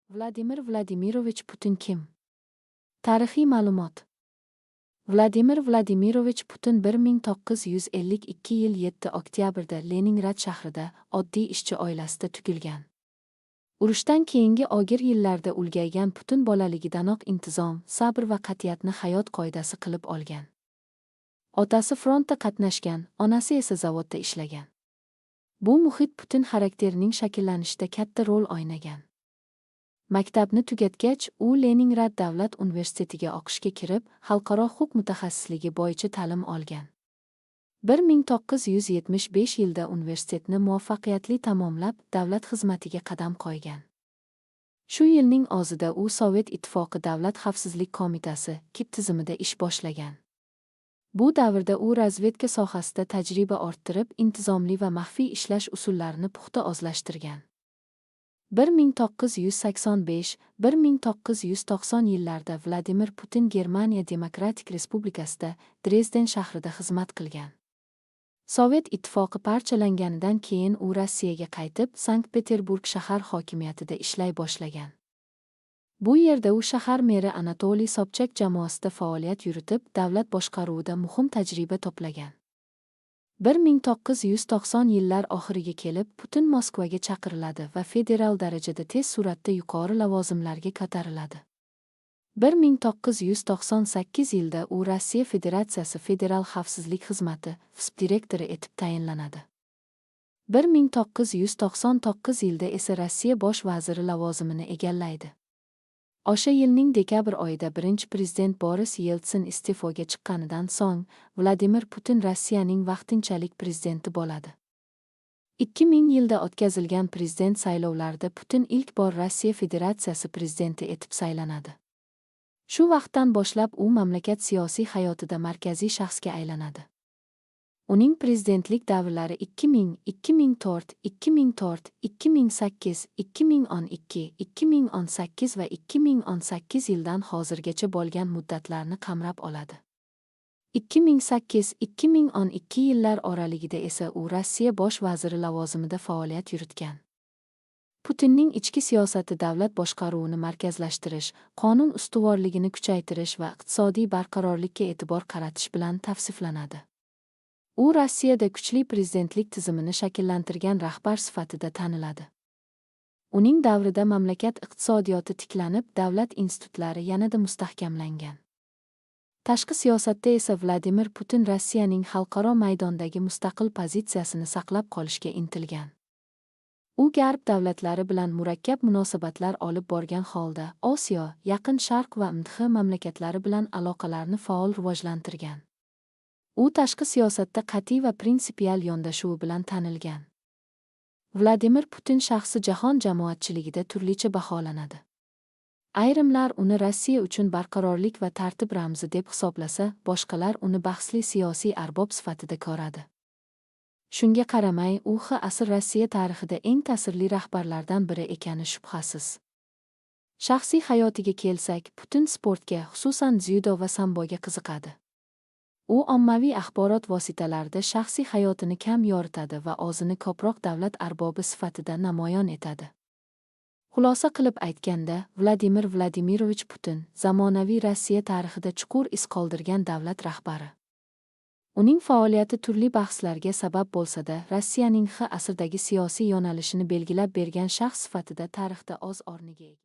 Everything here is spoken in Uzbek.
Vladimir Vladimirovich Putin kim? Tarixiy ma'lumot. Vladimir Vladimirovich Putin 1952 yil 7 oktyabrda Leningrad shahrida oddiy ishchi oilasida tug'ilgan. Urushdan keyingi og'ir yillarda ulg'aygan Putin bolaligidanoq intizom, sabr va qat'iyatni hayot qoidasi qilib olgan. Otasi frontda qatnashgan, onasi esa zavodda ishlagan. Bu muhit Putin xarakterining shakllanishida katta rol o'ynagan. Maktabni tugatgach, u Leningrad davlat universitetiga o'qishga kirib, xalqaro huquq mutaxassisligi bo'yicha ta'lim olgan. 1975 yilda universitetni muvaffaqiyatli tamomlab, davlat xizmatiga qadam qo'ygan. Shu yilning o'zida u Sovet Ittifoqi Davlat xavfsizlik qo'mitasi KGB tizimida ish boshlagan. Bu davrda u razvedka sohasida tajriba orttirib, intizomli va maxfiy ishlash usullarini puxta o'zlashtirgan. 1985-1990 yillarda Vladimir Putin Germaniya Demokratik Respublikasida Drezden shahrida xizmat qilgan. Sovet Ittifoqi parchalanganidan keyin u Rossiyaga qaytib, Sankt-Peterburg shahar hokimiyatida ishlay boshlagan. Bu yerda u shahar meri Anatoliy Sobchak jamoasida faoliyat yuritib, davlat boshqaruvida muhim tajriba to'plagan. 1990 yillar oxiriga kelib Putin Moskvaga chaqiriladi va federal darajada tez sur'atda yuqori lavozimlarga ko'tariladi. 1998 yilda u Rossiya Federatsiyasi Federal xavfsizlik xizmati FSB direktori etib tayinlanadi. 1999 yilda esa Rossiya bosh vaziri lavozimini egallaydi. O'sha yilning dekabr oyida birinchi prezident Boris Yeltsin iste'foga chiqqanidan so'ng Vladimir Putin Rossiyaning vaqtinchalik prezidenti bo'ladi. 2000 yilda o'tkazilgan prezident saylovlarida Putin ilk bor Rossiya Federatsiyasi prezidenti etib saylanadi. Shu vaqtdan boshlab u mamlakat siyosiy hayotida markaziy shaxsga aylanadi. Uning prezidentlik davrlari 2000, 2004, 2004, 2008, 2012, 2018 va 2018 yildan hozirgacha bo'lgan muddatlarni qamrab oladi. 2008-2012 yillar oraligida esa u Rossiya bosh vaziri lavozimida faoliyat yuritgan. Putinning ichki siyosati davlat boshqaruvini markazlashtirish, qonun ustuvorligini kuchaytirish va iqtisodiy barqarorlikka e'tibor qaratish bilan tavsiflanadi. U Rossiyada kuchli prezidentlik tizimini shakllantirgan rahbar sifatida taniladi. Uning davrida mamlakat iqtisodiyoti tiklanib, davlat institutlari yanada mustahkamlangan. Tashqi siyosatda esa Vladimir Putin Rossiyaning xalqaro maydondagi mustaqil pozitsiyasini saqlab qolishga intilgan. U G'arb davlatlari bilan murakkab munosabatlar olib borgan holda Osiyo, Yaqin Sharq va MDH mamlakatlari bilan aloqalarni faol rivojlantirgan. U tashqi siyosatda qat'iy va prinsipial yondashuvi bilan tanilgan. Vladimir Putin shaxsi jahon jamoatchiligida turlicha baholanadi. Ayrimlar uni Rossiya uchun barqarorlik va tartib ramzi deb hisoblasa, boshqalar uni bahsli siyosiy arbob sifatida ko'radi. Shunga qaramay, u X asr Rossiya tarixida eng ta'sirli rahbarlardan biri ekani shubhasiz. Shaxsiy hayotiga kelsak, Putin sportga, xususan dzyudo va samboga qiziqadi. U ommaviy axborot vositalarida shaxsiy hayotini kam yoritadi va o'zini ko'proq davlat arbobi sifatida namoyon etadi. Xulosa qilib aytganda, Vladimir Vladimirovich Putin zamonaviy Rossiya tarixida chuqur iz qoldirgan davlat rahbari. Uning faoliyati turli bahslarga sabab bo'lsa-da, Rossiyaning X asrdagi siyosiy yo'nalishini belgilab bergan shaxs sifatida tarixda o'z o'rniga ega.